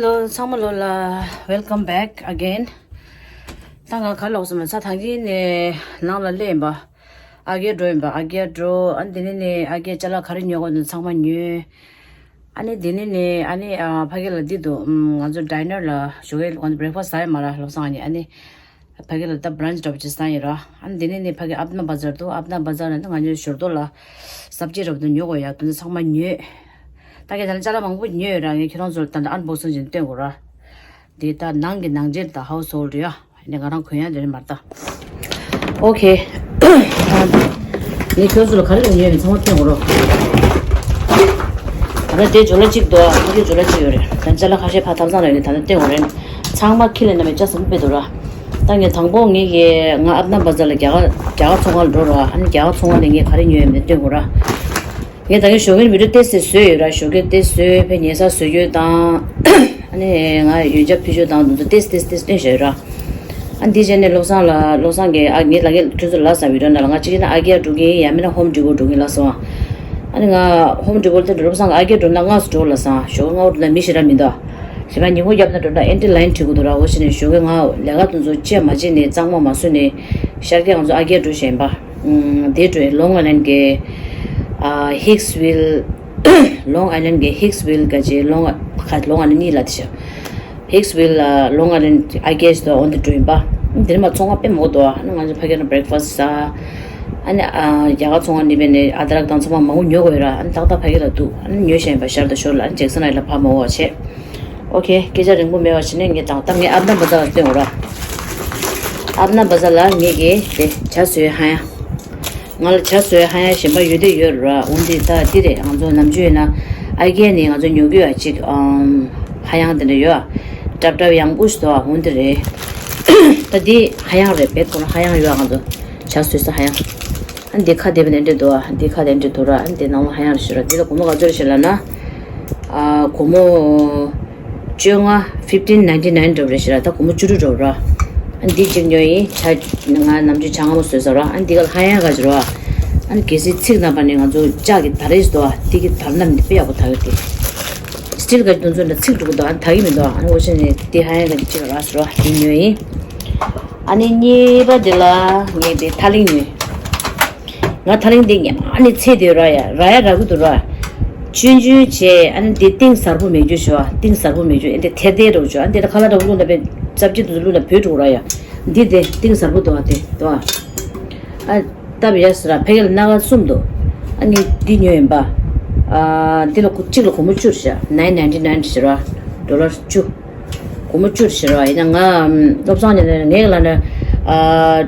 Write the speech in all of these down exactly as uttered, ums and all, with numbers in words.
ཚང་མ་ལོ་ལ་welcome back again. ད་ང་ག་ལོག་སོང་མ་ཚ་ཐང་གི་ནས་ནང་ལ་སླེབས་ཡིན་པ། ཨ་རྒྱ་འགྲོ་ཡིན་པ། ཨ་རྒྱ་འགྲོ། ཨ་འདི་ནས་ནས་ཨ་རྒྱ་ཅ་ལག་ག་རེ་ཉོ་དགོས་འདུག་ཚང་མ་ཉོས། ཨ་ནི་འདི་ནས་ནས་ཨ་ནི་ཨ་ཕ་གི་ལ་འདི་འདུག་ང་ཚོ་diner ལ་ཞོགས་ཀས་ང་ཚོ་breakfast ཟ་ཡ་མ་ར་ལོ་སང་ཨ་ནི་ཨ་ནི། ཕ་གི་ལ་ད་brunch འདྲ་པོ་ཅིག་བཟས་ཡིན་ར། ཨ་ནི་དེ་ནས་ནི་ཕ་གི་ཨབ་ན་བ་ཛར་འདུག་ཨབ་ན་བ་ཛར་ལ་ནི་ང་ཚོའི་ཞོར་དོ་ལ་སབ་ཇི་འདྲ་པོ་འདུག་ཉོ་དགོས་ཡ་དེ་ཚོ་ཚང་མ་ཉོས། ད་ག་ད་ལ་ཅ་ལག་མང་པོ་ཉོས་ཡོད་ར། ངས་ཁྱེད་རང་ཚོ་ལ་ད་ལྟ་unboxing ཅིག་སྟོན་དགོས་ར། འདི་ད་ནང་གི་ནང་ཆས་ད་household རེད་ཡ། ནི་ང་རང་གོན་ཡ་དེ་རེད་མ་རེད་ད། ཨོ་ཁེ། ངས་ཁྱོད་ཚོ་ལ་ག་རེ་ལ་ཉོས་ཡོད་ཚང་མ་སྟོན་དགོས་རོགས། ད་ལྟ་དེ་ཇོ་ལ་གཅིག་འདུག་ཨ་ནི་ཇོ་ལ་གཅིག་ཡོད་རེད། ད་ཅ་ལག་ཁ་ཤས་ཕ་ཐབ་ཚང་ལ་ཡོད་ནི་ད་ལྟ་སྟོན་དགོས་རེད། ཚང་མ་ཁྱི་ལ་ན་མེད་ཅག་སུ་སྤེལ་འདུག་ར། ད་ངས་དང་པོ་ངས་ཀྱི་ང་ཨབ་ན་བ་ཛར་ལ་རྒྱ་གར་རྒྱ་གར་ཚོང་ཁང་ལ་འགྲོ་ར། ཨ་ནི་རྒྱ་གར་ཚོང་ཁང་ནས་ངས་ག་རེ་ཉོས་ཡོད་མེད་སྟོན་དགོས་ར། ངས་ད་གིན་ཞོགས་ཀས་མི་འགྲོ་ཏེ་སེ་བཟོས་ཡོད་ར། ཞོགས་ཀས་ཏེ་བཟོས་ཕེ་ཉལ་ས་བཟོ་རྒྱུ་དང་། ཨ་ནི་ང་ཡོན་ཆབ་ཕུལ་རྒྱུ་དང་དུ་དུ་ཏེ་སེ་ཏེ་སེ་ཏེ་སེ་སྟོན་བཞག་ཡོད་ར། ཨ་འདི་བྱས་ནས་བློ་བཟང་ལ་བློ་བཟང་གིས་ཨ་ངས་ལ་ངས་ཁྱོད་ཚོ་ལ་ཟ་བི་ཌིའོ་ནང་ལ་ང་གཅིག་ཡིན་ན་ཨ་ཀི་ཡ་འགྲོ་གི་ཡིན་ཡང་མིན་ན་ཧོམ་ཌི་གོར་འགྲོ་གི་ཡིན་ལ་སོང་ཨ། ཨ་ནི་ང་ཧོམ་ཌི་གོར་དེ་བློ་བཟང་ཨ་ཀི་ཡ་འགྲོ་ན་སྔ་སུ་འགྲོ་ལ་སང་ཞོགས་ཀས་སྔ་པོ་འགྲོ་ན་མི་ཞེ་དྲག་མི་འདུག་ཞེ་མ་ཉིན་གུང་རྒྱབ་ན་འགྲོ་ན་ཨེན་ཊི་ལའིན་བྲིས་དགོས་འདུག་ར། འོ་བྱས་ནས་ཞོགས་ཀས་ང་ལས་ཀ་དེ་ཚོ་བཅད་མ་བྱས་ནས་གཙང་མ་མ་བཟོས་ནས་ཤར་ཀས་ང་ཚོ་ཨ་ཀི་ཡ་འགྲོ་བཞིན་པ། ཨུམ། དེ་འགྲོ་ལོང་ཨའི་ལན་གྱི་ཨ་ཧིག་སི་ཝིལ། ལོང་ཨའི་ལན་གྱི་ཧིག་སི་ཝིལ་ག་ཅེ་ལོང་ཨ་ཁ་ལོང་ཨའི་ལན་གཉིས་ལ་དེ་ཤ། ཧིག་སི་ཝིལ་ལ་ལོང་ཨའི་ལན་ཨ་ཀི་ཡ་ཞིག་འདུག་འོ་འདི་འགྲོ་ཡིན་པ། དེ་ནས་མ་ཚོང་ཁང་དཔེ་མོ་འདུག་ཨ་ནི་ང་ཚོ་ཕ་གི་ན་བྷི་རེག་ཕ་སི་ཟ། ཨ་ནི་ཨ་རྒྱ་གར་ཚོང་ཁང་ནས་པས་ནས་ཨ་དྲག་དང་ཚང་མ་མང་པོ་ཉོ་དགོས་ར། ཨ་ནི་ཏག་ཏག་ཕ་གི་ལ་འདུག་ཨ་ནི་ཉོ་བཞིན་པ་ཤར་དང་ཤོར་ལ་ཨ་ནི་ཇེག་སན་ཨའི་ལ་ཕ་མ་འོ་བྱས། ཨོ་ཁེ། སྐད་ཆ་རིང་པོ་མེད་པ་བྱས་ནས་ངས་དང་ད་ངས་ཨབ་ན་བ་ཛར་ལ་སྟོན་འོ་ར། ཨབ་ན་བ་ཛར་ལ་ངས་ཀྱི་དེ་ཇ་བཟོས་ཧ་ཡང་། ང་ལ་ཇ་བཟོས་ཧ་ཡང་གཞན་པ་ཡོད་དེ་ཡོད་ར། འོན་ཏེ་ད་འདི་རེད། ང་ཚོ་ནམ་རྒྱུན་ཡིན་ན་ཨ་ཀི་ཡ་ནས་ང་ཚོ་ཉོ་གི་ཡོད་ཅིག་ཨམ། ཧ་ཡང་དེ་འདྲ་ཡོད་ཨ། གྲབ་གྲབ་ཡང་པོ་ཞིག་འདུག་ཨ། འོན་ཏེ་རེད། ད་འདི་ཧ་ཡང་རེད། བེད་ཁོ་ན་ཧ་ཡང་ཡོད་ཨ། ང་ཚོ་ཇ་བཟོས་ས་ཧ་ཡང་། ཨ་འདི་ཁ་བདེ་བ་ནས་འདྲེ་འདུག་ཨ། འདི་ཁ་བདེ་འདྲེ་འདུག་ར། ཨ་འདི་ནང་ལ་ཧ་ཡང་རེ་ཞིག་ར། འདི་ལ་སྒོར་མོ་ག་ཚོད་རེ་ཞིག་ལ་ན། ཨ་སྒོར་མོ་བཅོ་ལྔ། fifteen ninety nine འགྲོ་རེ་ཞིག་ར། ད་སྒོར་མོ་བཅུ་དྲུག་འགྲོ་ར། ཨ་འདི་གཅིག་ཉོ་ཡིན། ཇ་ང་ནམ་རྒྱུན་ཇ་མངར་མོ་བཟོས་ས་ར། ཨ་འདི་ག་ལ་ཧ་ཡང་ག་ཅི་ར། ཨ་གལ་སྲིད་ཚིག་ན་པ་ནས་ང་ཚོ་ལྕགས་ཀྱི་ད་རེས་འདུག་ཨ། འདི་གི་དར་ན་མི་དཔེ་ཡག་པོ་ད་གི་དེ། སི་ཊིལ་ག་ཅི་དུ་ཚོད་འདྲ་ཚིག་འགྲོ་གི་འདུག་ཨ། ད་གི་མི་འདུག་ཨ། ཨ་འོ་ཆེ་ནས་འདི་ཧ་ཡང་ག་ཅི་གཅིག་ར་སོ་ར། འདི་ཉོ་ཡིན། ཨ་ནི་གཉིས་པ་འདི་ལ་ངས་འདི་ཐ་ལིང་ཉོས། ང་ཐ་ལིང་འདི་ངས་མ་ནི་ཚེ་འདི་ར་ཡ་ར་ཡ་ར་གི་འདུག་ར། ཆུན་ཆུན་བྱས། ཨ་ནི་འདི་གཏིང་ཟབ་པོ་མེད་རྒྱུ་ཞོ། གཏིང་ཟབ་པོ་མེད་རྒྱུ། ཨ་འདི་ཐེར་ཐེར་རོ་ཞོ། ཨ་འདི་ལ་ཁ་ལག་འདྲ་བོ་བླུགས་ན་པའི་སབ་ཅི་དུ་བླུགས་ན་བོད་འགྲོ་ར་ཡ། འདི་དེ་གཏིང་ཟབ་པོ་འདུག་ཨ། དེ་འདུག་ཨ། ཨ་སྟབས་ཡག་ས་ར། ཕ་གི་ལ་སྣ་ཁ་གསུམ་འདུག་ཨ་ནི་འདི་ཉོས་ཡིན་པ། ཨ་འདི་ལ་གཅིག་ལ་སྒོར་མོ་བཅུ་རེད་ཤག nine ninety nine ཞེས་ར། ཌོ་ལར་བཅུ། སྒོར་མོ་བཅུ་ཞེས་ར། ཡིན་ན་ང་བློ་བཟང་ཉིད་ནས་ངས་ལ་ནི་ཨ་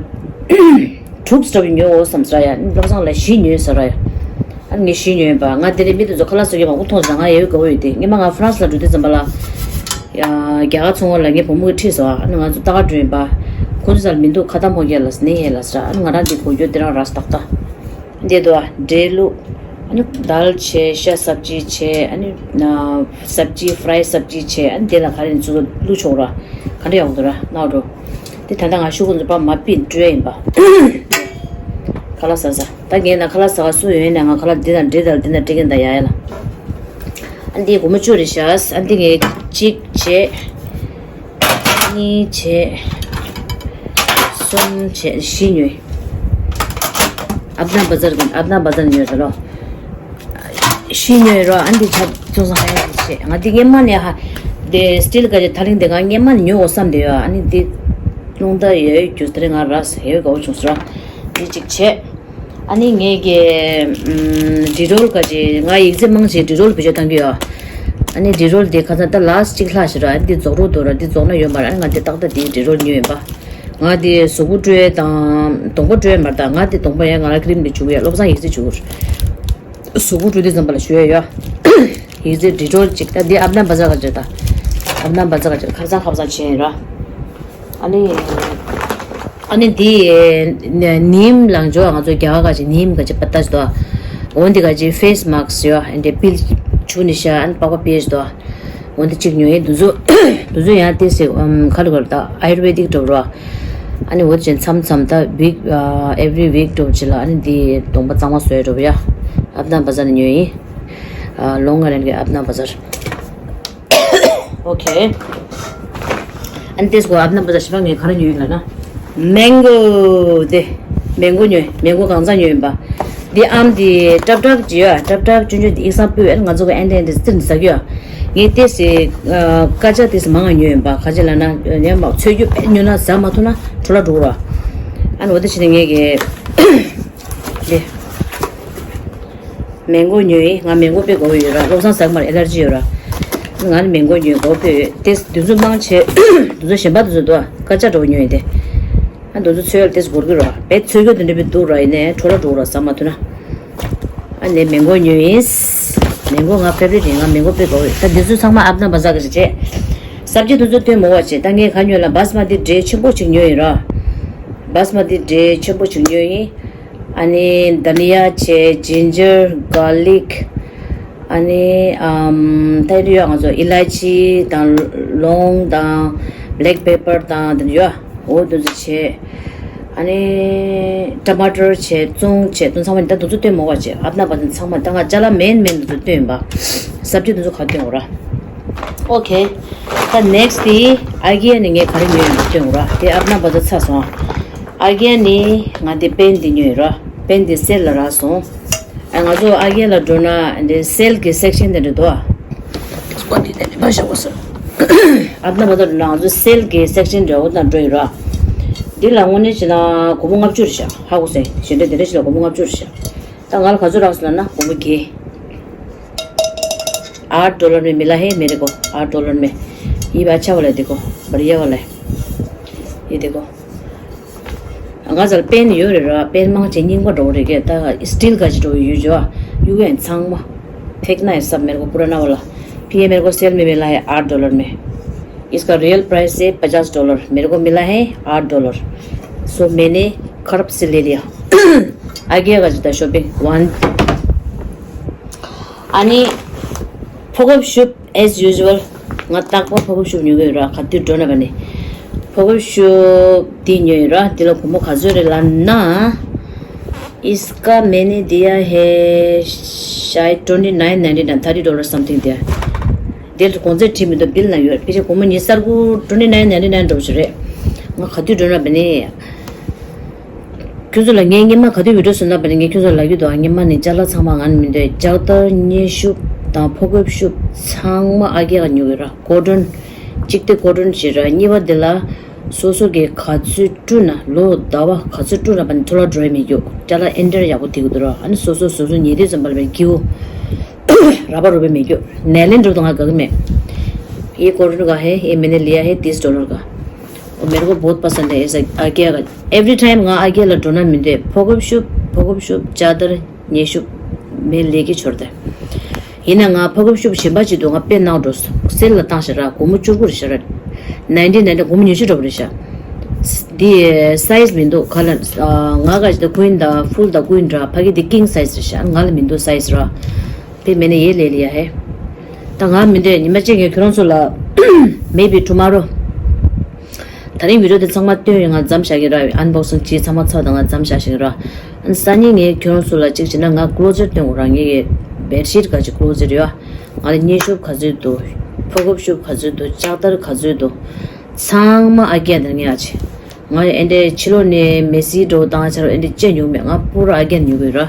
དྲུག་ཙམ་ཉོས་འོ་བསམ་ས་ར་ཡ། བློ་བཟང་ལ་བཞི་ཉོས་ས་ར་ཡ། ཨ་ནི་ངས་བཞི་ཉོས་ཡིན་པ། ང་དེ་རིང་མི་དེ་ཚོ་ཁ་ལག་བཟོ་མཁན་མང་པོ་མཐོང་སོང་། ང་ཡ་ཡོད་དགའ་བོ་ཡོད་དེ། ངས་མ་ང་ཧྥ་རན་སི་ལ་འགྲོ་དུས་ཙམ་པ་ལ་ཡ་རྒྱ་གར་ཚོང་ཁང་ལ་ངའི་བུ་མོ་གིས་ཁྲིད་སོང་ཨ། ཨ་ནི་ང་ཚོ་ལྟ་ག་འགྲོ་ཡིན་པ། ཁོ་ཚོ་ས་ལ་མི་འདུག་ཁ་ཏ་མོ་གེ་ལ་སི་ནི་ཧེ་ལ་ས་ར། ཨ་ནི་ང་རང་འདི་གོ་རྒྱུ་དེ་རང་ར་ས་ཏག་ཏག་འདི་དོ་འབྲས་ལུག་ཨ་ནི་དལ་བྱས། ཤ་སབ་ཅི་བྱས། ཨ་ནི་ན་སབ་ཅི་ཧྥ་རའི་སབ་ཅི་བྱས། ཨ་ནི་དེ་ལ་ག་རེ་ཚོ་བླུགས་ཆོག་ར། ག་འདྲ་ཡག་འདུག་ར་ནའོ་འགྲོ། དེ་ད་ལྟ་ང་ཤུ་གུ་ཚོ་པ་མ་པིན་སྤྲོད་ཡིན་པ། ཁ་ལག་ཟ་ས། ད་ངས་ན་ཁ་ལག་ཟ་ག་སུ་ཡོད་ན་ང་ཁ་ལག་འདི་དང་འདི་དང་འདི་དང་སྤྲད་ཀྱིན་ད་ཡ་ཡ་ལ། ཨ་འདི་སྒོར་མོ་བཅུ་རེད་ཤག་ཨ་འདི་ངས་གཅིག་བྱས། གཉིས་བྱས། གསུམ་བྱས། བཞི་ཉོས། ཨབ་ན་བ་ཛར་གི་ཨབ་ན་བ་ཛར་ཉོས་ཟེར་ལོ། བཞི་ཉོས་རོ། ཨ་འདི་ཆ་ཚོང་ས་ཧ་ཡ་གི་བྱས། ང་འདི་སྔན་མ་ནས་ཧ། དེ་སི་ཊིལ་ག་ཅེ་ཐ་ལིང་དེ་ང་སྔན་མ་ནས་ཉོ་དགོས་བསམ་དེ་ཡོད། ཨ་ནི་འདི་རླུང་རྟ་ཡོད་རྒྱུ་དེ་རིང་ང་ར་ཡོད་དགའ་བོ་བྱུང་ཟེར་རོ། འདི་གཅིག་བྱས། ཨ་ནི་ངས་ཀྱི་ཨམ་ཌི་རོལ་ག་ཅེ་ང་ཡིག་ཚད་མང་ཆེ་ཌི་རོལ་བེད་སྤྱོད་བཏང་གི་ཡོད། ཨ་ནི་ཌི་རོལ་དེ་ཁ་སང་ད་ལ་སི་ཊི་གཅིག་ལྷག་ཞིག་ར། ཨ་ནི་འདི་རྫོགས་རོགས་འདུག་ར། འདི་རྫོགས་ན་ཡོད་མ་ར། ཨ་ནི་ང་འདི་ཏག་ཏག་འདི་ཌི་རོལ་ཉོས་ཡིན་པ། ང་འདི་གཟུགས་པོ་སྤྲོད་དང་གདོང་པ་སྤྲོད་མ་ར། ད་ང་འདི་གདོང་པ་ཡང་ང་ར་ཀི་རིམ་འདི་བྱུག་ཡ། བློ་བཟང་ཡིག་ཚད་བྱུག་གཟུགས་པོ་སྤྲོད་དུས་ཙམ་པ་ལ་ཞུ་ཡ་ཡོད། ཡིག་ཚད་ཌི་རོལ་གཅིག་ད་འདི་ཨབ་ན་བ་ཛར་ག་ཅེ་ད། ཨབ་ན་བ་ཛར་ག་ཅེ་ཁ་སང་ཁ་སང་བྱས་ཡིན་ར། ཨ་ནི། ཨ་ནི་འདི་ནིམ་ལང་ཇོ། ང་ཚོ་རྒྱ་གར་ག་ཅེ་ནིམ་ག་ཅེ་པ་ཏ་ཞིག་འདུག་འོ་འདི་ག་ཅེ་ཕེ་སི་མཱ་སི་ཡོད། ཨ་འདི་པིལ་ཆུ་ནི་ཤ་ཨ་ནི་པགས་པ་པེ་ཞིག་འདུག་འོ་འདི་གཅིག་ཉོས་ཡིན། འདི་ཚོ་འདི་ཚོ་ཡང་ཏེ་སི་ཨམ་ཁ་ལུ་གར་ད་ཨ་ཡུར་ཝེ་དིག་འགྲོ་རོགས། ཨ་ནི་འོ་ཅན་མཚམས་མཚམས་ད་ཝིག་ཨ་ཨེ་ཝི་རི་ཝིག་འགྲོ་ཅི་ལ་ཨ་ནི་འདི་གདོང་པ་གཙང་མ་བཟོས་འགྲོ་བ་ཡ། ཨབ་ན་བ་ཛར་ནས་ཉོས་ཡིན། ཨ་ལོང་ཨའི་ལན་གི་ཨབ་ན་བ་ཛར། ཨོ་ཁེ། ཨན་ཏེས་གོ་ཨབ་ན་པ་ཟ་ཤི་པ་ངས་ག་རེ་ཉོས་ཡིན་ལ་ན། མེང་གོ་དེ། མེང་གོ་ཉོས། མེང་གོ་གང་ཚ་ཉོས་ཡིན་པ། འདི་ཨམ་འདི་ཀྲབ་ཀྲབ་ཅི་ཡོད། ཀྲབ་ཀྲབ་ཆུང་ཆུང་འདི་ཨིག་སང་སྤུས་ཨན་ང་ཚོ་གི་ཨན་ཏེ་ཨན་ཏེ་སྟིར་ཟ་གི་ཡོད། ངས་ཏེས་སི་ཀ་ཅ་ཏེས་མང་ང་ཉོས་ཡིན་པ། ག་ཅི་ལ་ན་ཉོས་མ་ཚོས་རྒྱུ་པས་ཉོས་ན་ཟ་མ་ཐུབ་ན་འཕྲོ་ལ་འགྲོ་ར། ཨན་འོ་དེ་ཕྱིན་ནས་ངས་གི་དེ། མེང་གོ་ཉོས་ཡིན། ང་མེང་གོ་དཔེ་དགའ་པོ་ཡོད་ར། བློ་བཟང་ཟ་གི་མ་རེད། ཨེ་ལར་ཇི་ཡོད་ར། ང་ནི་མེང་གོ་ཉོས་དགའ་པོ་དཔེ་ཡོད། དེ་དུས་ཚོད་མང་ཆེ་དུས་ཚོད་གཞན་པ་དུས་ཚོད་དུ་ཀ་ཅ་འདྲ་པོ་ཉོས་ཡིན་ཏེ། ཨ་དུས་ཚོད་ཚོད་ལ་དེ་སྒོར་གི་ར་བས་ཚོད་གི་དུ་འདྲ་པོ་འདུག་ར། ཡིན་ནས་འཕྲོ་ལ་འགྲོ་ར་ཟ་མ་ཐུབ་ན། ཨ་ནི་མེང་གོ་ཉོས་ཡིན། མེང་གོ་ང་ཕེ་ཝ་རི་ཊི་ཡིན། ང་མེང་གོ་དཔེ་དགའ་པོ་ཡོད། ད་དུས་ཚོད་ཚང་མ་ཨབ་ན་བ་ཟ་གི་རེད་ཅེ། སབ་ཇི་དུས་ཚོད་སྟོན་མོ་བ་ཅེ། ད་ངས་ག་ཉོས་ལ་བཱ་སི་མ་ཏི་འབྲས་ཆེན་པོ་ཅིག་ཉོས་ཡིན་ར། བཱ་སི་མ་ཏི་འབྲས་ཆེན་པོ་ཅིག་ཉོས་ཡིན། ཨ་ནི་དྷ་ནི་ཡ་བྱས། ཇིན་ཇར། གར་ལིག་ཨ་ནི་ཨམ་ད་ཡོད་ང་ཚོ་ཨི་ལའི་ཅི་དང་ལོང་དང་བྷེ་ལེག་པེ་པར་དང་དེ་ཡོད། འོ་དེ་ཚོ་བྱས། ཨ་ནི་ཊ་མ་ཊར་བྱས། བཙོང་བྱས། བཙོང་ཚང་མ་ནི་ད་དེ་ཚོ་སྟོན་མོ་བ་བྱས། ཨབ་ན་བ་ཚང་མ་ད་ང་ཅ་ལག་མེན་མེན་དེ་ཚོ་སྟོན་པ། སབ་ཇི་དེ་ཚོ་ག་སྟོན་འོ་ར། ཨོ་ཁེ། ད་ནེག་སི་ཊི་དེ་ཨ་གི་ཡ་ནི་ངས་ག་རེ་ཉོས་ཡིན་པ་སྟོན་འོ་ར། དེ་ཨབ་ན་བ་ཚ་ཚ་སོང་། ཨ་གི་ཡ་ནི་ང་དེ་པེན་དེ་ཉོས་ཡིན་ར། པེན་དེ་སེལ་ལ་རག་སོང་། ཨ་ང་ཚོ་ཨ་གི་ཡ་ལ་འགྲོ་ན་འདི་སེལ་གི་སེག་ཤན་དེ་འདྲ་འདུག་ཨ། སྐོར་འདི་དེ་ནས་མ་བཞག་པ་སོ། ཨ་ན་བ་ད་འགྲོ་ན་ང་ཚོ་སེལ་གི་སེག་ཤན་འདྲ་བོ་དང་འགྲོ་ཡིན་ར། འདི་ལ་དངོས་གནས་བྱས་ན་སྒོར་མོ་ལྔ་བཅུ་རེད་ཤག་ཧ་གོ་སོང་། ཞེ་འདྲ་དེ་འདྲ་ཞིག་ལ་སྒོར་མོ་ལྔ་བཅུ་རེད་ཤག་ད་ང་ལ་ག་ཚོད་རག་སོང་ལབ་ན་སྒོར་མོ་བརྒྱད། आठ डॉलर में मिला है मेरे को। आठ डॉलर में। ये भी अच्छा वाला है, देखो, बढ़िया वाला है। ये देखो। ང་ཚོར་པེན་ཡོད་རེད་ར། པེན་མང་ཆེ་རྙིང་པ་འདྲ་བོ་རེད་གི། ད་སི་ཊིལ་ག་ཅིག་འདྲ་བོ་ཡོད་ཅོ། ཡུ་གན་ཚང་མ། फेंकना है सब मेरे को पुराना वाला। फिर ये मेरे को सेल में मिला है आठ डॉलर में। इसका रियल प्राइस है पचास डॉलर, मेरे को मिला है आठ डॉलर। सो मैंने खर्च से ले लिया। आगे का जूता शॉपिंग वन। अनि ཕོ་ཁབ་ཤུབ། As usual ང་རྟག་པར་ཕོ་ཁབ་ཤུབ་ཉོ་གི་ཡོད་ར། ག་དུས་འགྲོ་ན་བ་ནི་ཕོ་ཁབ་ཤུབ་འདི་ཉོས་ཡོད་ར། འདི་ལ་སྒོར་མོ་ག་ཚོད་རེད་ལབ་ན། इसका मैंने दिया है शायद twenty nine ninety nine, thirty dollar something दिया। འདིར་གོང་ཚད་བྲིས་མི་འདུག་བིལ་ན་ཡོད། ཕལ་ཆེར་སྒོར་མོ་ཉི་ཤུ་རྩ་དགུ། twenty nine ninety nine འགྲོ་བཞིན་རེད། ང་ག་དུས་འགྲོ་ན་བ་ནི། ཁྱོད་ཚོ་ལ་ངས་སྔོན་མ་ག་དུས་བི་ཌིའོ་བཟོས་ན་བ་ནི་ངས་ཁྱོད་ཚོ་ལ་ལབ་ཀྱི་འདུག་ཨ། སྔོན་མ་ནས་ཅ་ལག་ཚང་མ་ང་ནས་མི་འདོད། ལྕགས་དར་མཉེན་ཤུབས་དང་ཕོ་ཁབ་ཤུབས་ཚང་མ་ཨ་རྒྱ་ག་ཉོ་གི་ར། ཀོ་ཊོན། གཅིག་དེ་ཀོ་ཊོན་བྱེད་ར། གཉིས་པ་དེ་ལ་སོ་སོ་གི་ག་ཚོད་བཀྲུས་ན་ལོ་ཟླ་བ་ག་ཚོད་བཀྲུས་ན་བ་ནི་ཐོ་ལ་ཌི་རའི་མི་རྒྱུག་ཅ་ལག་ཨེ་འདྲར་ཡག་པོ་དེ་གི་འདུག་ར། ཨ་ནི་སོ་སོ་སོ་སོ་ཉལ་དུས་ཙམ་པ་ལ་བའི་སྐྱིའུ་ར་བ་རུ་བའི་མི་རྒྱུག་ནས་ལེན་འགྲུབ་དང་ང་དགའ་གི་མེད། ये कॉटन का है, ये मैंने लिया है तीस डॉलर का। और मेरे को बहुत पसंद है ऐसा आइकिया का। एवरी टाइम ང་ཨ་རྒྱ་ལ་འགྲོ་ན་མི་འདོད། ཕོ་ཁབ་ཤུབས། ཕོ་ཁབ་ཤུབས། ལྕགས་དར། མཉེན་ཤུབས། मैं लेके छोड़ता है। ཡིན་ན་ང་ཕོ་ཁབ་ཤུབས་གཞན་པ་ཅིག་འདུག་ང་དཔེ་ནང་འགྲོ་སོང་། སེལ་ལ་བཏང་ཤག་ར། སྒོར་མོ་བཅུ་དགུ་རེད་ཤག་ར། ནའིན་ཊིན་ནའིན་ཊིན། སྒོར་མོ་ཉི་ཤུ་འགྲོ་བ་རེད་ཤག་འདི་སའི་ཛི་མི་འདུག་ག་ལ། ང་ག་ཅི་ད་ཀུན་དང་ཕུལ་དང་ཀུན་འདྲ། ཕ་གི་འདི་ཀིང་སའི་ཛི་རེད་ཤག་ང་ལ་མི་འདུག་སའི་ཛི་ར། དེ་མེད་ན་ཡེ་ལས་ལི་ཡ་ཧེ། ད་ང་མི་འདོད། ཉི་མ་གཅིག་ངས་ཁྱོད་རང་ཚོ་ལ། Maybe tomorrow། ད་རིང་བི་ཌིའོ་དེ་ཚང་མ་སྟོན་ཡོད། ང་མཚམས་བཞག་གི་ར། ཨན་བོག་སིང་བྱས་ཚང་མ་ཚར་དང་ང་མཚམས་བཞག་བཞག་གི་ར། ཨ་ནི་སང་ཉིན་ངས་ཁྱོད་རང་ཚོ་ལ་གཅིག་བྱས་ན་ང་ཀློ་ཛེཊ་སྟོན་དགོས་ར། ངས་ཀྱི་བེཌ་ཤིཊ་ག་ཅིག་ཀློ་ཛེཊ་ཡོད། ང་ལ་མཉེན་ཤུབས་ག་ཚོད་འདུག་ཕོ་ཁབ་ཤུབས་ག་ཚོད་འདུག་ལྕགས་དར་ག་ཚོད་འདུག་ཚང་མ་ཨ་རྒྱ་དང་ངས་ཨ་ཅེ། ང་ཨེ་འདྲའི་ཕྱི་ལོགས་ནས་མེ་སི་འགྲོ་བཏང་ཆ་རོགས་ཨེ་འདྲའི་ཅེ་ཉུང་མེད། ང་པུ་ར་ཨ་རྒྱ་ཉུང་གི་ར།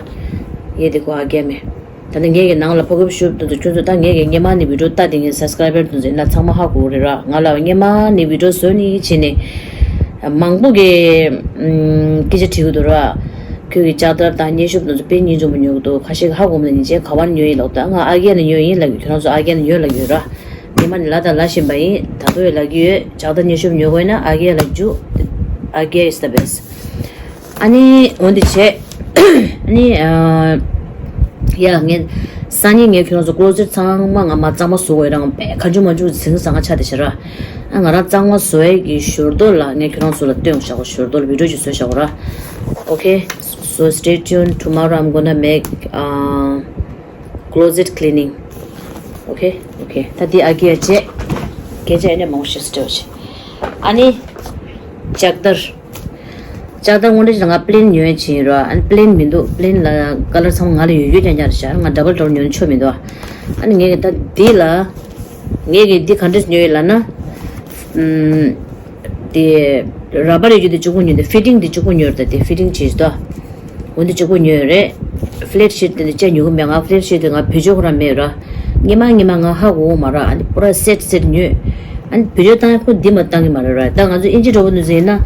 ཡེ་དེ་ཁོ་ཨ་རྒྱ་མེད། ད་ནི་ངས་ཀྱི་ནང་ལ་ཕོ་ཁབ་ཤུབས་དུ་དུ་ཁྱོད་ཚོ་ད་ངས་ཀྱི་སྔས་མ་ནས་བི་ཌིའོ་ལྟ་དེ་ངའི་སབ་སི་ཀ་རའི་བར་དུ་འཛིན་ན་ཚང་མ་ཧ་གོ་རེད་ར། ང་ལ་སྔས་མ་ནས་བི་ཌིའོ་བཟོས་ནི་བྱས་ནས་མང་པོ་གི་སྐད་ཆ་དྲི་གི་འདུག་ར། ཁྱོད་ཀྱི་ལྕགས་དར་དང་མཉེན་ཤུབས་དུ་དུ་དཔེ་སྙིང་རྗེ་མོ་ཉོ་གི་འདུག་ཁ་ཤས་ཀྱི་ཧ་གོ་མ་ནི་བྱས་ག་བར་ཉོ་ཡིན་ལོག་ད་ང་ཨ་རྒྱ་ནས་ཉོ་ཡིན་ལབ་ཀྱི། ཁྱོད་རང་ཚོ་ཨ་རྒྱ་ནས་ཉོ་ལབ་ཀྱི་ཡོད་ར། སྔས་མ་ནས་ལབ་དང་ལབ་བཞིན་པ་ཡིན། ད་དུང་ཡང་ལབ་ཀྱི་ཡོད། ལྕགས་དར་མཉེན་ཤུབས་ཉོ་དགོས་ན་ཨ་རྒྱ་ལ་རྒྱུགས། ཨ་རྒྱ་is the best། ཨ་ནི་འོན་ཏེ་བྱས། ཨ་ནི་ཨ། ཡ་ངས་སང་ཉིན་ངས་ཁྱོད་རང་ཚོ་ཀློ་ཛེཊ་ཚང་མ་ང་མ་གཙང་མ་བཟོ་དགོས་རང་པས་ག་འཇུ་མ་འཇུ་ཟིང་ཟང་ང་ཆ་དེ་བྱེད་ར། ཨ་ང་རང་གཙང་མ་བཟོ་ཡས་ཀྱི་ཞོར་དོ་ལ་ངས་ཁྱོད་རང་ཚོ་ལ་སྟོན་བཞག་གོ་ཞོར་དོ་ལ་བི་ཌིའོ་ཅིག་བཟོས་བཞག་གོ་ར། Okay, so stay tuned. Tomorrow I'm gonna make uh, closet cleaning. Okay, okay. ད་འདི་ཨ་ཀི་ཡ་བྱས། སྐད་ཆ་ཡིན་ན་མང་པོ་ཞིག་སྤྲད་བྱས། ཨ་ནི་ལྕགས་དར། ལྕགས་དར་དངོས་འབྲེལ་ཞིག་ང་པི་ལེན་ཉོས་བྱས་ཡིན་ར། ཨ་ནི་པི་ལེན་མི་འདུག་པི་ལེན་ལ་ཀ་ལར་ཚང་མ་ང་ལ་ཡོད་ཡོད་ཀྱང་ཀྱང་རེད་ཤག་ང་ཌབ་བལ་ཌབ་བལ་ཉོས་ན་ཆོ་མི་འདུག་ཨ་ནི་ངས་ཀྱི་ད་འདི་ལ་ ངས་ཀྱི་འདི་ག་འདྲས་ཉོས་ཡོད་ལབ་ན། ཨམ། དེ་ར་བར་ཡོད་རྒྱུ་དེ་གཅིག་པོ་ཉོས་ཏེ་ཕི་ཊིང་དེ་གཅིག་པོ་ཉོས་རེད། དེ་ཕི་ཊིང་བྱས་ཤག་འོ་འདི་གཅིག་པོ་ཉོས་རེད། ཕི་ལེ་ཊི་ཤིཊ་དེ་འདྲ་ཅང་ཉོ་གི་མེད། ང་ཕི་ལེ་ཊི་ཤིཊ་དེ་ང་བེད་སྤྱོད་ཁོ་རང་མེད་ར། སྔོན་མ་སྔོན་མ་ང་ཧ་གོ་གི་མ་ར། ཨ་ནི་པུ་ར་སེ་ཊི་སེ་ཊི་ཉོས། ཨ་ནི་བེད་སྤྱོད་བཏང་ཁོ་འདི་མ་བཏང་གི་མ་རེད་ར། ད་ང་ཚོ་ཨིན་ཇི་འདྲ་པོ་ནང་བཞིན་ཡིན་ན།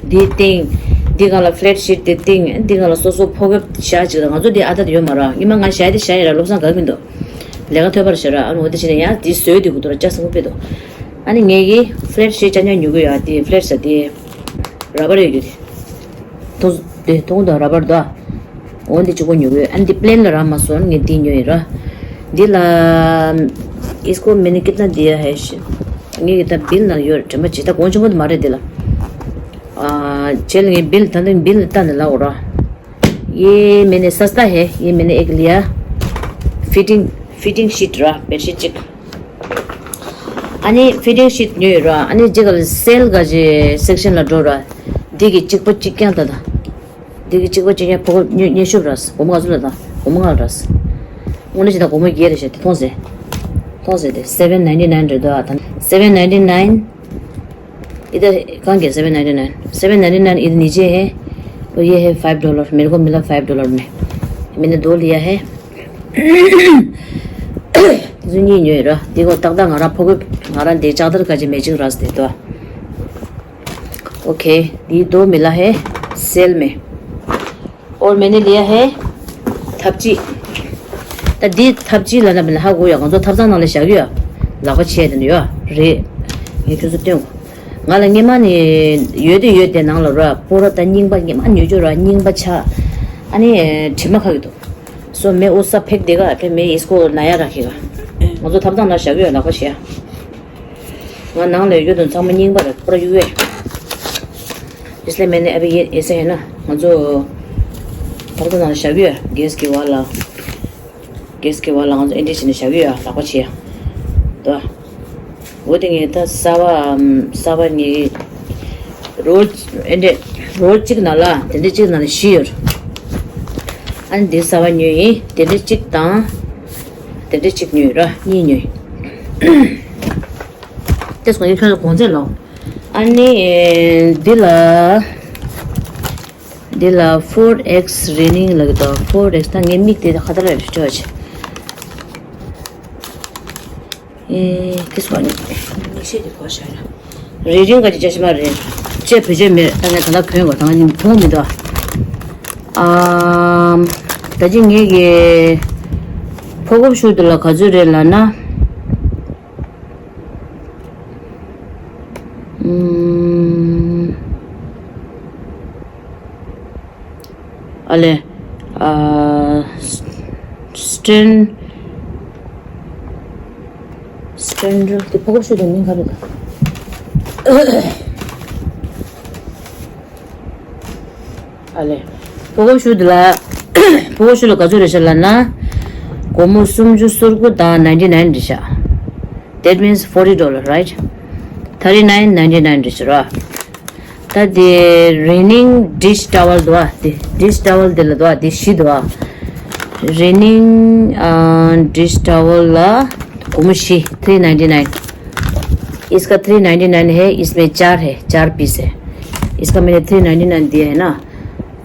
འདི་སྟེང་། འདི་སྒང་ལ་ཕི་ལེ་ཊི་ཤིཊ་དེ་སྟེང་། འདི་སྒང་ལ་སོ་སོ་ཕོ་ཁེབ་བཞག་ཅིག་ར། ང་ཚོ་འདི་ཨ་ཐད་ཡོད་མ་ར། སྔོན་མ་ང་བཞག་དེ་བཞག་ཡིན་ར། བློ་བཟང་དགའ་གི་མི་འདུག་ལས་ཀ་ཐོབ་པར་བྱེད་ར། ཨ་ནི་འོ་དེ་བྱས་ནས་ཡང་དེ་བཟོས་དེ་གུ་དོ་ར་ཅག་སང་པེ་དོ། ཨ་ནི་ངས་ཀྱི་ཕི་ལེ་ཊི་ཤིཊ་ཅང་ཉོ་གི་ཡོད། དེ་ཕི་ལེ་ཊི་ཟེར་དེ་ར་བར་ཡོད་རྒྱུ་དེ། ཐུང་དེ་ཐུང་དང་ར་བར་དོ། འོ་འདི་གཅིག་པོ་ཉོ་གི་ཡོད། ཨ་ནི་འདི་པི་ལེན་ལ་རག་མ་སོང་། ངས་འདི་ཉོས་ཡིན་ར། འདི་ལ་इसको मैंने कितना दिया है ཤི། ངས་ཀྱི་ད་བིལ་ནང་ཡོད་རེད། དྲན་པ་བྱེད། ད་གོང་ཆེན་པོ་དེ་མ་རེད་འདི་ལ། ཨ་བྱས་ལ་ངས་བིལ་ད་ལྟ་བིལ་ལ་ལྟ་ནས་ལབ་འོ་ར། ये मैंने सस्ता है, ये मैंने एक लिया। ཕི་ཊིང་ཕི་ཊིང་ཤིཊ་ར། བེཌ་ཤིཊ་གཅིག་ཨ་ནི་ཕི་ཊིང་ཤིཊ་ཉོས་ཡོད་ར། ཨ་ནི་ཅིག་ག་ལ་སེལ་ག་ཅེ་སེག་ཤན་ལ་འགྲོ་ར། འདི་གི་གཅིག་པ་གཅིག་རྐྱང་ད་ད། འདི་གི་གཅིག་པ་གཅིག་རྐྱང་ཕོ་ཁོ་ཉོ་ཉོ་ཤུབ་ར། སྒོར་མོ་ག་ཚོད་ལ་ད། སྒོར་མོ་ལྔ་ར། དངོས་གནས་བྱས་ན་སྒོར་མོ་བརྒྱད་རེད་ཤག་དེ་མཐོང་ཟེར། མཐོང་ཟེར་དེ་seven ninety nine རེད་འདུག་ཨ། ད་seven ninety nine། འདི་ད་གང་གི་सेवन ninety nine? Seven ninety nine इधर नीचे है और ये है फाइव डॉलर। मेरे को मिला फाइव डॉलर में। मैंने दो लिया है। དེ་ཚོ་གཉིས་ཉོས་ར། དེ་གོ་ཏག་ཏག་ང་རང་ཕོ་གོས་ང་རང་དེ་ལྕགས་དར་ག་ཅི་མེ་ཅིང་ར་སྟེ་དོ། ओके, ये दो मिला है सेल में। और मैंने लिया है ཐབ་ཅིག་ད་འདི་ཐབ་ཅིག་ལ་ན་བ་ན་ཧ་གོ་ཡ། ང་ཚོ་ཐབ་ཚང་ནང་ལ་བཞག་གི་ཡ། ལག་པ་ཆད་དེ་ནི་ཡ་རེད། ངས་ཁྱོད་ཚོ་སྟོན། ང་ལ་སྔོན་མ་ནས་ཡོད་དེ་ཡོད་དེ་ནང་ལ་ར་པོ་ར་ད་རྙིང་པ་སྔོན་མ་ཉོས་ཅོ་ར་རྙིང་པ་ཆགས། ཨ་ནི་དྲི་མ་ཁ་གི་འདུག་སོ་མེ་འོ་ས་ཕེག་དེ་ག་ཕེ་མེ་ཨིས་ཀོ་ན་ཡ་ར་ཁི་ག་ང་ཚོ་ཐབ་ཚང་ནང་བཞག་གི་ཡ། ལག་པ་ཆད་ཡ། ང་ནང་ལ་ཡོད་དོ་ཚང་མ་རྙིང་པ་རེད། པུ་ར་གཡུག་གས། इसलिए मैंने अभी ये ऐसे है ना, ང་ཚོ་ཐབ་ཚང་ནང་བཞག་གི་ཡ། གེས་གི་བ་ལ། གེས་གི་བ་ལ་ང་ཚོ་ཨེ་འདྲས་བྱས་ནས་བཞག་གི་ཡ། ལག་པ་ཆད་ཡ། དོ། འོ་དེ་ངས་ད་གསར་པ་གསར་པ་ངས་རོལ་ཨེ་འདྲས་རོལ་གཅིག་ནང་ལ་དེ་འདྲས་གཅིག་ནང་ལ་བཞི་ཡོད། ཨ་ནི་འདི་གསར་པ་ཉོས་ཡིན། དེ་འདྲས་གཅིག་དང་། དེ་འདྲས་གཅིག་ཉོས་ར། གཉིས་ཉོས། དེ་སོང་ཡིན་ཁྱོད་ཚོ་གོང་ཚད་ལོ། ཨ་ནི་འདི་ལ་འདི་ལ་four X Reigning ལ་གི་དོ། four X ད་ངའི་མིག་དེ་ཁ་ཐར་རེ་ཤོ་ཆེ། ཨེ་དེ་སོང་ནི་མིག་ཤེལ་དེ་གོ་ཤ་ར། རེ་རིང་ག་ཅི་ཅ་ཤི་མ་རེད། ཅེ་བེད་སྤྱོད་མེད། ད་ངས་ད་ལྟ་གོན་དགོས། ད་ངས་མཐོང་མི་འདུག་ཨམ། ད་ཅི་ངེད་ཀྱི་ཕོ་ཁོབ་ཤུ་དེ་ལ་ག་ཚོད་རེད་ལབ་ན། ཨ་ལེ། ཨ། སི་ཊན། སི་ཊན་རུ་དེ་ཕོ་ཁོབ་ཤུ་དེ་མིང་ག་རེད་ད། ཨ་ལེ། ཕོ་ཁོབ་ཤུ་དེ་ལ། ཕོ་ཁོབ་ཤུ་ལ་ག་ཚོད་རེད་ཤག་ལབ་ན། སྒོར་མོ་སུམ་ཅུ་སོ་དགུ་དང་ninety nine རེད་ཤག That means forty dollar, right? Thirty nine ninety nine རེད་ཤག་ར། ད་དེ་Reigning dish towel འདུག་ཨ། དེ་dish towel དེ་ལ་འདུག་ཨ། དེ་བཞི་འདུག་ཨ། Reigning dish towel ལ་སྒོར་མོ་བཞི། three ninety nine इसका three ninety nine है, इसमें चार है, चार पीस है। इसका मैंने three ninety nine दिया है ना।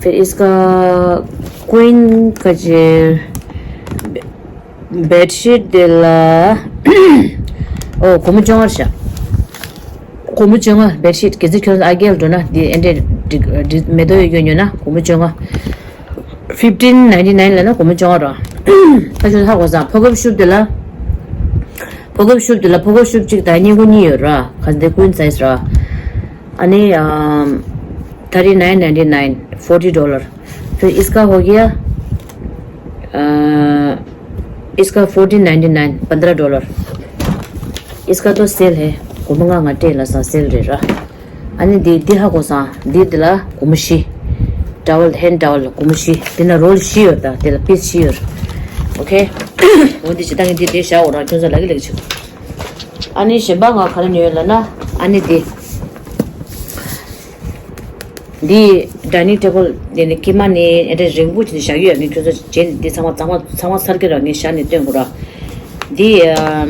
फिर इसका क्वीन का जो बेडशीट དེ་ལ། ཨོ་སྒོར་མོ་བཅོ་ལྔ་རེད་ཤག་སྒོར་མོ་བཅོ་ལྔ། བེད་ཤིད་གལ་སྲིད་ཁྱོད་ཨ་རྒྱལ་འགྲོ་ན་དེ་ཨེ་འདྲས་འགྲིག་འགྲིག་མེ་ཏོག་ཡོད་ཉོ་ན་སྒོར་མོ་བཅོ་ལྔ། fifteen ninety nine ལབ་ན་སྒོར་མོ་བཅོ་ལྔ་ར། ཁ་ཤས་ཧ་གོ་སོང་། ཕོ་ཁོབ་ཤུབ་དེ་ལ། ཕོ་ཁོབ་ཤུབ་དེ་ལ་ཕོ་ཁོབ་ཤུབ་གཅིག་དང་སྙིང་པོ་གཉིས་ཡོད་ར། ག་འདི་ཀུན་སའི་ཛི་ར། ཨ་ནི་thirty nine ninety nine, forty dollar। फिर इसका हो गया, अ, इसका fourteen ninety nine, पन्द्रह डॉलर। इसका तो सेल है, སྒོར་མོ་ལྔ་ལྔ་སྤྲད་ལ་ས་སེལ་རེད་ར། ཨ་ནི་འདི་འདི་ཧ་གོ་སོང་། འདི་འདི་ལ་སྒོར་མོ་བཞི། towel, hand towel སྒོར་མོ་བཞི། འདི་ན་རོལ་བཞི་ཡོད་ད། འདི་ལ་པིས་བཞི་ཡོད། ཨོ་ཁེ། འོ་འདི་ཇི་ལྟར་ངས་འདི་འདི་བཞག་འོ་ར། ཁྱོད་ཚོ་ལ་གི་ལ་གི་ཆུ། ཨ་ནི་གཞན་པ་ང་ག་རེ་ཉོས་ལབ་ན། ཨ་ནི་འདི། འདི་dining table འདི་ནི་ཀི་མ་ནི་ཨེ་འདྲ་རིང་པོ་ཅིག་བཞག་ཡོད། ངས་ཁྱོད་ཚོ་རྗེས་འདི་ཚང་མ་ཚང་མ་ཚང་མ་ཚར་གི་ར། ངས་བཞག་ནས་སྟོན་དགོས་ར། འདི་ཨམ།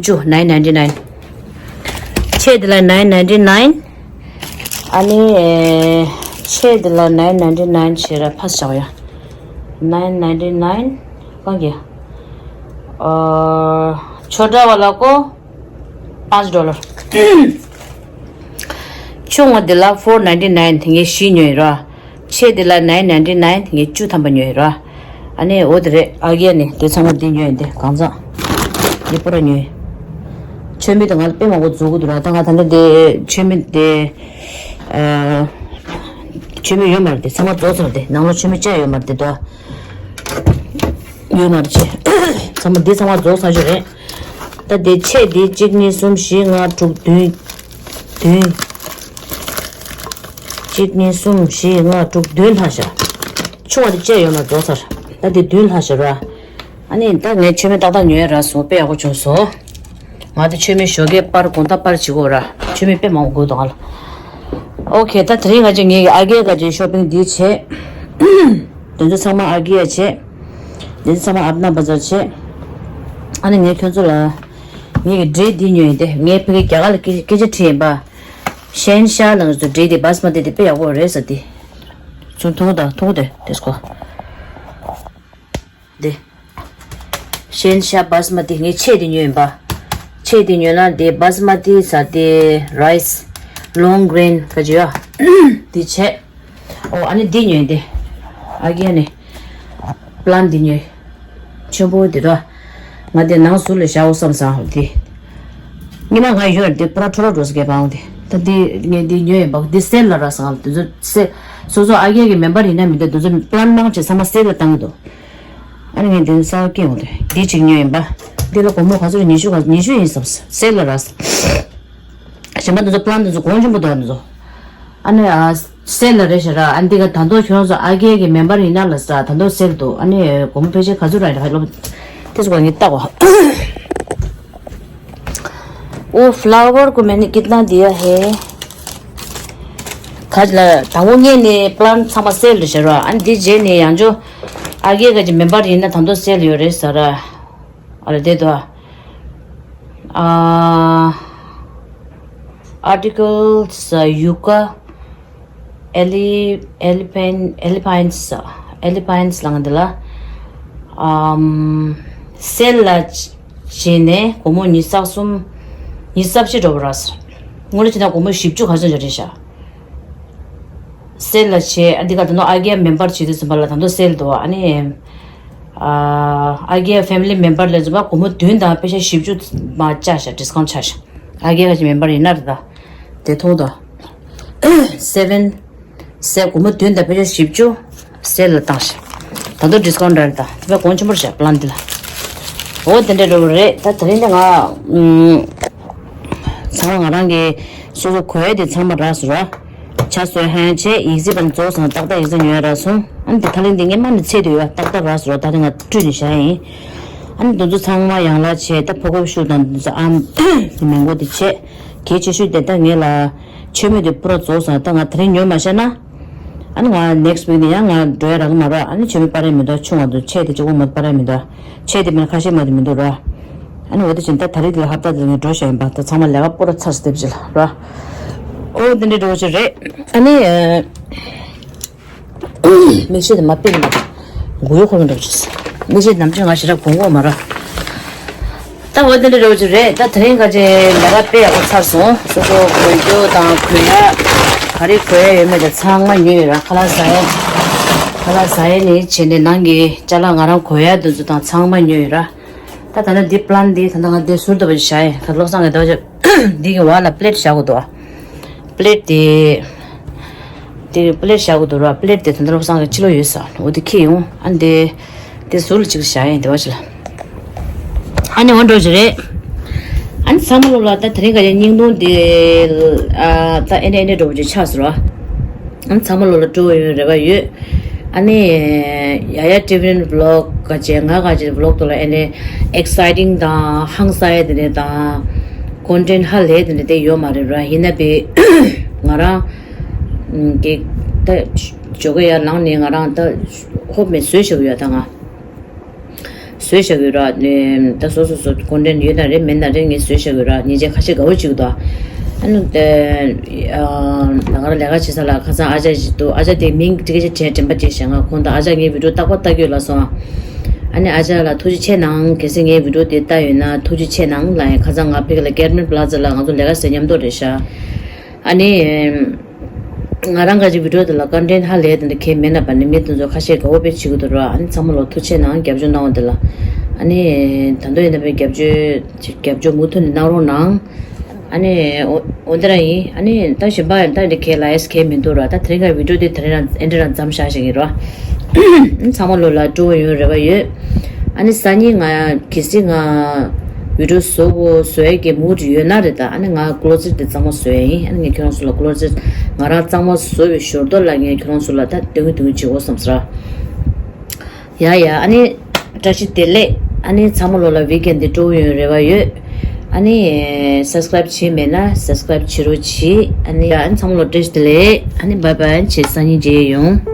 བཅུ nine ninety nine། ཆས་དེ་ལ་nine ninety nine། ཨ་ནི་ཆས་དེ་ལ་nine ninety nine བྱས་ར་ཕ་བཞག་ཡ། nine ninety nine། གང་གི་ཨ། ཆོ་འདྲ་བ་ལ་ཀོ་པཱན་ཌོ་ལར། ཆུང་བ་འདི་ལ་four ninety nine། དེ་ངས་བཞི་ཉོས་ཡིན་ར། ཆེ་འདི་ལ་nine ninety nine། དེ་ངས་བཅུ་ཐམ་པ་ཉོས་ཡིན་ར། ཨ་ནི་འོ་དེ་རེད། ཨ་གེ་ནི་དེ་ཚང་མ་འདི་ཉོས་ཡིན། དེ་གང་ཚང་འདི་པོ་ར་ཉོས་ཡིན། མཆོད་མེ་དེ་ང་ལ་དཔེ་མང་པོ་རྫོགས་ཀྱི་འདུག་ར། ད་ང་ད་ལྟ་དེ་མཆོད་མེ་དེ་ཨ། མཆོད་མེ་ཡོད་མ་རེད། དེ་ཚང་མ་རྫོགས་ཚར། དེ་ནང་ལ་མཆོད་མེ་བཅག་ཡོད་མ་རེད། དེ་དོ། ཡོད་མ་རེད་ཅེ། ཚང་མ་འདི་ཚང་མ་རྫོགས་ཚར་ཤོས་རེད། ད་དེ་ཆས་འདི་གཅིག་གཉིས་གསུམ་བཞི་ལྔ་དྲུག་བདུན། བདུན། གཅིག་གཉིས་གསུམ་བཞི་ལྔ་དྲུག་བདུན་ལྷག་ཤག་ཆུང་བ་དེ་བཅད་ཡོད་མ་རྫོགས་ཚར། ད་དེ་བདུན་ལྷག་ཤག་ར། ཨ་ནི་ད་ངས་མཆོད་མེ་ཏག་ཏག་ཉོས་ར་སོང་། དཔེ་ཡག་པོ་བྱུང་སོང་། ང་དེ་མཆོད་མེ་ཞོགས་ཀས་པར་དགོང་དག་པར་བྱེད་དགོས་ར། མཆོད་མེ་དཔེ་མང་པོ་དགོས་འདུག་ང་ལ། ཨོ་ཁེ། ད་དེ་རིང་ང་ཅག་ངེད་ཀྱི་ཨ་རྒས་ཀ་ཅིག་ཤོ་པིང་འདི་བྱས། དེ་ཚོ་ཚང་མ་ཨ་གི་ཡ་བྱས། དེ་ཚོ་ཚང་མ་ཨབ་ན་བ་ཛར་བྱས། ཨ་ནི་ངས་ཁྱོད་ཚོ་ལ། ངས་ཀྱི་འབྲས་འདི་ཉོས་ཡིན་ཏེ། ངས་ཕ་གི་རྒྱ་གར་ལ་སྐད་སྐད་ཆ་དྲིས་ཡིན་པ། ཤན་ཤ་ལ་ང་ཚོ་འབྲས་འདི་བཱ་སི་མ་ཏི་འདི་དཔེ་ཡག་པོ་རེད་ཟེར་ཏེ། ཚུར་མཐོང་དང་མཐོང་དེ་དེ་སྐོ། འདི། ཤན་ཤ་བཱ་སི་མ་ཏི་ངས་ཆེ་དེ་ཉོས་ཡིན་པ། ཆེ་དེ་ཉོས་ན་དེ་བཱ་སི་མ་ཏི་ཟ་དེ་རའི་སི། ལོང་གི་རིན་ག་ཅི་ཡོད། དེ་ཆེ། ཨོ་ཨ་ནི་འདི་ཉོས་ཏེ། ཨ་གི་ནི། པི་ལན་འདི་ཉོས། ཆེན་པོ་འདི་ར། ང་དེ་ནང་ཟུར་ལ་བཞག་འོ་བསམ་སང་འདི། ཉི་མ་ང་ཡོད་དེ་པུ་ར་ཁྲོ་ར་འགྲོ་ས་གས་པའང་དེ། ད་འདི་ངས་འདི་ཉོས་ཡིན་པ་འདི་སེལ་ལ་ར་སང་དེ་ཚོ་སེལ། སོ་སོ་ཨ་གི་གི་མེམ་བར་ཡིན་ན་མི་འདུག་དེ་ཚོ་པི་ལན་མང་ཆེ་ཚང་མ་སེལ་ལ་བཏང་གི་འདུག་ཨ་ནི་ངས་འདི་ནི་གསར་པ་སྐྱེས་འོང་དུས་འདི་གཅིག་ཉོས་ཡིན་པ། འདི་ལ་སྒོར་མོ་ག་ཚོད་རེད། ཉི་ཤུ་ག་ཉི་ཤུ་ཡིན་བསམ། སེལ་ལ་རག་གཞན་པ་འདི་ཚོ་པི་ལན་འདི་ཚོ་གོང་ཆེན་པོ་འདུག་འདི་ཚོ། ཨ་ནི་ཨ། སེལ་ལ་རེད་ཤག་ར། ཨ་འདི་ག་ད་མདོ་ཁྱོད་རང་ཚོ་ཨ་རྒྱལ་གྱི་མེམ་པར་ཡིན་ན་ལ་ས་ད་མདོ་སེལ་འདུག་ཨ་ནི་སྒོར་མོ་ཕལ་ཆེར་ག་ཚོད་རག་རེད་ཧ་ལོ། དེ་ཚོ་ག་ངས་བལྟ་གོ། वो फ्लावर को मैंने कितना दिया है? ཁ་ལ་དང་པོ་ངས་ནི་པི་ལན་ཚང་མ་སེལ་རེད་ཤག་ར། ཨ་ནི་འདི་རྗེས་ནས་ཡང་ཅོ་ཨ་རྒྱལ་ག་ཅིག་མེམ་པར་ཡིན་ན་ད་མདོ་སེལ་ཡོད་རེད་ཟེར་ར། ཨ་རེ་དེ་དོ། ཨ། Articles, uh, Yucca, Ele- Elephant- Elephants, uh, Elephants ལ་ང་འདི་ལ། ཨམ། སེལ་ལ་བྱས་ནས་སྒོར་མོ་ཉི་ཤུ་རྩ་གསུམ། ཉི་ཤུ་རྩ་བཞི་འགྲོ་བ་ར། སྔོན་ལ་བྱས་ན་སྒོར་མོ་བཞི་བཅུ་ག་ཚོད་འགྲོ་རེད་ཤག་སེལ་ལ་བྱས། ཨ་འདི་ག་ད་ནོ་ཨ་རྒྱལ་མེམ་པར་བྱེད་དུས་ཙམ་པ་ལ་ད་ནོ་སེལ་འདུག་ཨ་ནི། ཨ་རྒྱལ་ཕེ་མི་ལི་མེམ་པར་ལ་ཙམ་པ་སྒོར་མོ་བདུན་དང་པེ་ཤ་བཞི་བཅུ་མ་བཅག་ཤག་ཌི་སི་ཀའུན་ཊི་ཆགས་ཤག་ཨ་རྒྱལ་ག་ཅིག་མེམ་པར་ཡིན་ན་རེད་ད། དེ་མཐོང་དང་། སེ་བེན། སེལ་སྒོར་མོ་བདུན་དང་པེ་ཤ་བཞི་བཅུ། སེལ་ལ་བཏང་ཤག་ད་དུང་ཌི་སི་ཀའུན་ཊི་རེད་ད། དེ་བས་གོང་ཆེན་པོ་རེད་ཤག་པི་ལན་འདི་ལ། འོ་དེ་འདྲ་འགྲོ་གི་རེད་ད། དེ་རིང་འདི་ང་། ཚང་མ་ང་རང་གི་སོ་སོ་གོ་ཡ་དེ་ཚང་མ་རག་སོང་ར། ཆ་སོ་ཧན་ཆེ་ཡིག་ཚིག་པ་ནི་རྫོགས་སོང་། ཏག་ཏག་ཡིག་ཚིག་ཉོས་རག་སོང་། ཨ་ནི་དེ་ཐ་ལིང་དེ་ངས་མ་ནི་ཚད་དུ་ཡོད་ཏག་ཏག་རག་སོང་ར། ད་དེ་ང་བཀྲུས་ནས་བཞག་ཡིན། ཨ་ནི་དེ་ཚོ་ཚང་མ་ཡང་ལ་ཆེ་ད་ཕོ་ཁོ་ཤུ་དང་དེ་ཚོ་ཨམ་དེ་མི་མགོ་དེ་ཆེ་གལ་ཆེ་ཤོས་དེ་ད་ངས་ལ་ཆོས་མེད་དེ་པུ་ར་རྫོགས་སོང་། ད་ང་དེ་རིང་ཉོས་མ་བཞག་ན། ཨ་ནི་ང་ནེག་སི་ཝིག་ནས་ཡང་ང་འགྲོ་ཡ་རག་གི་མ་རེད། ཨ་ནི་ཆོས་མེད་པ་རེད་མི་འདུག་ཆུང་བ་འདུག་ཆེ་དེ་གཅིག་པོ་མ་པ་རེད་མི་འདུག་ཆེ་དེ་མིན་ཁ་ཤས་མ་དེ་མི་འདུག་ར། ཨ་ནི་འོ་དེ་བཞིན་ད་ད་རེས་དེ་ལ་ཧབ་ཏ་དེ་ལ་ངས་འགྲོ་བཞག་ཡིན་པ། ད་ཚང་མ་ལས་ཀ་པོ་ར་ཚར་སྟེ་བྱེད་ལ་ར། ཨོ་དེ་འདྲའི་འགྲོ་བྱེད་རེད། ཨ་ནི། མིག་ཤེལ་དེ་མ་པིན་ན། མགོ་ཡོ་ཁོ་མི་འགྲོ་བྱེད། མིག་ཤེལ་ནམ་ཆུང་ང་ཞེ་དྲག་གོང་གོ་མ་ར། ད་འོ་དེ་འདྲ་རེད་ཅིག་རེད། ད་དེ་རིང་ཁ་ཆེ་ལས་ཀ་དཔེ་ཡག་པོ་ཚར་སོང་། སོ་སོ་གོན་རྒྱུ་དང་གོན་ཡ། ག་རེ་གོན་ཡ་ཡོད་མེད་དེ་ཚང་མ་ཉོས་ཡོད་ར། ཁ་ལག་ཟ་ཡ། ཁ་ལག་ཟ་ཡ་ནི་བྱས་ནས་ནང་གི་ཅ་ལག་ང་རང་གོན་ཡ་དེ་ཚོ་དང་ཚང་མ་ཉོས་ཡོད་ར། ད་ད་ལྟ་འདི་པི་ལན་འདི་ད་ལྟ་ང་འདི་ཟུར་དུ་བཞག་ཡིན། ད་བློ་བཟང་གི་ད་འདི་གི་བར་ལ་པི་ལེ་ཊི་བཞག་དགོས་འདུག་པི་ལེ་ཊི་དེ། དེ་པི་ལེ་ཊི་བཞག་དགོས་འདུག་ར། པི་ལེ་ཊི་དེ་ད་ལྟ་བློ་བཟང་གི་ཕྱི་ལོགས་ཡོད་ས། འོ་དེ་ཁྱེར་ཡོང་། ཨ་འདི། དེ་ཟུར་ལ་གཅིག་བཞག་ཡིན་དེ་བ་ཞིག་ལ། ཨ་ནི་འོ་འགྲོ་ཞིག་རེད། ཨ་ནི་ཚང་མ་ལོ་ལ་ད་དེ་རིང་ག་ཡ་སྙིང་དོན་དེ། ཨ་ད་ཨེ་ནས་ཨེ་ནས་འགྲོ་བ་ཅིག་ཆགས་སོང་ར། ཨ་ནི་ཚང་མ་ལོ་ལ་སྤྲོ་བོ་ཡོང་རེ་བ་ཡོད། ཨ་ནི། ཡ་ཡ་ཊི་ཝི་ཝི་ལོག་ག་ཅེ་ང་ག་ཅེ་ཝི་ལོག་དུ་ལ་ཨེ་ནས་ཨེག་སའི་ཊིང་དང་ཧང་སངས་ཡ་དེ་འདྲ་དང་། ཀོན་ཊེན་ཧ་ལས་དེ་འདྲ་དེ་ཡོད་མ་རེད་ར། ཡིན་ན་པས་ང་རང་གི་ད་ཇོ་ག་ཡ་ནང་ནས་ང་རང་ད་ཧོབ་མེད་བཟོས་བཞག་ཡོད་ད་ང་། བཟོས་བཞག་ཡོད་ར། ད་སོ་སོ་སོ་ཀོན་ཊེན་ཡོད་ན་རེད་མེད་ན་རེད་ངས་བཟོས་བཞག་ཡོད་ར། ཉིན་བྱེད་ཁ་ཤས་དགའ་བོ་ཅིག་འདུག་ཨ་ནི་ད་ང་རང་ལས་ཀ་བྱེད་ས་ལ་ཁ་སང་ཨ་ཅག་ཅིག་འདུག་ཨ་ཅག་དེ་མིང་ཏིག་ཅིག་དྲན་དྲན་པ་བརྗེད་བཞག་ང་ཁོང་དང་ཨ་ཅག་ངའི་བི་ཌིའོ་རྟག་པར་ལྟ་གི་ཡོད་ལབ་སོང་། ཨ་ནི་ཨ་ཅག་ལ་ཐུགས་རྗེ་ཆེ་གནང་། གལ་སྲིད་ངའི་བི་ཌིའོ་དེ་ལྟ་ཡོད་ན་ཐུགས་རྗེ་ཆེ་གནང་ལབ་ཡིན། ཁ་སང་ང་ཕ་གི་ལ་ཀེར་མེན་པ་ལ་ཛ་ལ་ང་ཚོ་ལས་ཀ་ཟེར་མཉམ་དུ་རེད་ཤག་ཨ་ནི། ང་རང་ག་ཅིག་བི་ཌིའོ་དེ་ལ་ཀོན་ཊེན་ཧ་ལས་དེ་འདྲ་གང་མེད་ན་པ་ནི་མི་དེ་ཚོ་ཁ་ཤས་དགའ་བོ་དཔེ་བྱེད་ཀྱི་འདུག་ར། ཨ་ནི་ཚང་མ་ལོ་ཐུགས་རྗེ་གནང་རྒྱབ་སྐྱོར་གནང་བ་དེ་ལ། ཨ་ནི་ད་དུང་ཡིན་ན་པའི་རྒྱབ་སྐྱོར་རྒྱབ་སྐྱོར་མུ་མཐུད་ནས་གནང་རོགས་གནང་། ཨ་ནི་འོ་འོ་འདི་རང་ཡིན། ཨ་ནི་ད་གཞན་པ་ཡང་ད་འདི་གས་ལ་ཨེས་གས་མི་འདུག་ར། ད་དེ་རིང་ག་བི་ཌིའོ་དེ་དེ་རིང་རང་ཨེ་འདྲ་རང་མཚམས་བཞག་བཞག་གི་ར། ཨ་ནི་ཚང་མ་ལོ་ལ་སྤྲོ་བོ་ཡོང་རེ་བ་ཡོད། ཨ་ནི་སང་ཉིན་ང་གལ་སྲིད་ང་བི་ཌིའོ་བཟོ་དགོས་བཟོ་ཡས་ཀྱི་མུ་ཌི་ཡོད་ན་རེད་ད། ཨ་ནི་ང་ཀློ་ཛེཊ་དེ་གཙང་མ་བཟོ་ཡས་ཡིན། ཨ་ནི་ངས་ཁྱོད་རང་ཚོ་ལ་ཀློ་ཛེཊ་ང་རང་གཙང་མ་བཟོ་བའི་ཞོར་དུ་ལ་ངས་ཁྱོད་རང་ཚོ་ལ་ད་སྟོན་གི་སྟོན་གི་བྱེད་དགོས་བསམ་ས་ར། ཡ་ཡ། ཨ་ནི་བཀྲ་ཤིས་བདེ་ལེགས། ཨ་ནི་ཚང་མ་ལོ་ལ་ཝིག་ཨེན་དེ་སྤྲོ་བོ་ཡོང་རེ་བ་ཡོད། ཨ་ནི་སབ་སི་ཀ་རའིབ་བྱས་མེད་ན་སབ་སི་ཀ་རའིབ་བྱེད་རོགས་གྱིས། ཨ་ནི་ཡ། ཨ་ནི་ཚང་མ་ལོ་བཀྲ་ཤིས་བདེ་ལེགས། ཨ་ནི་བྷའི་བྷའི། བྱས་སང་ཉིན་མཇལ་ཡོང་།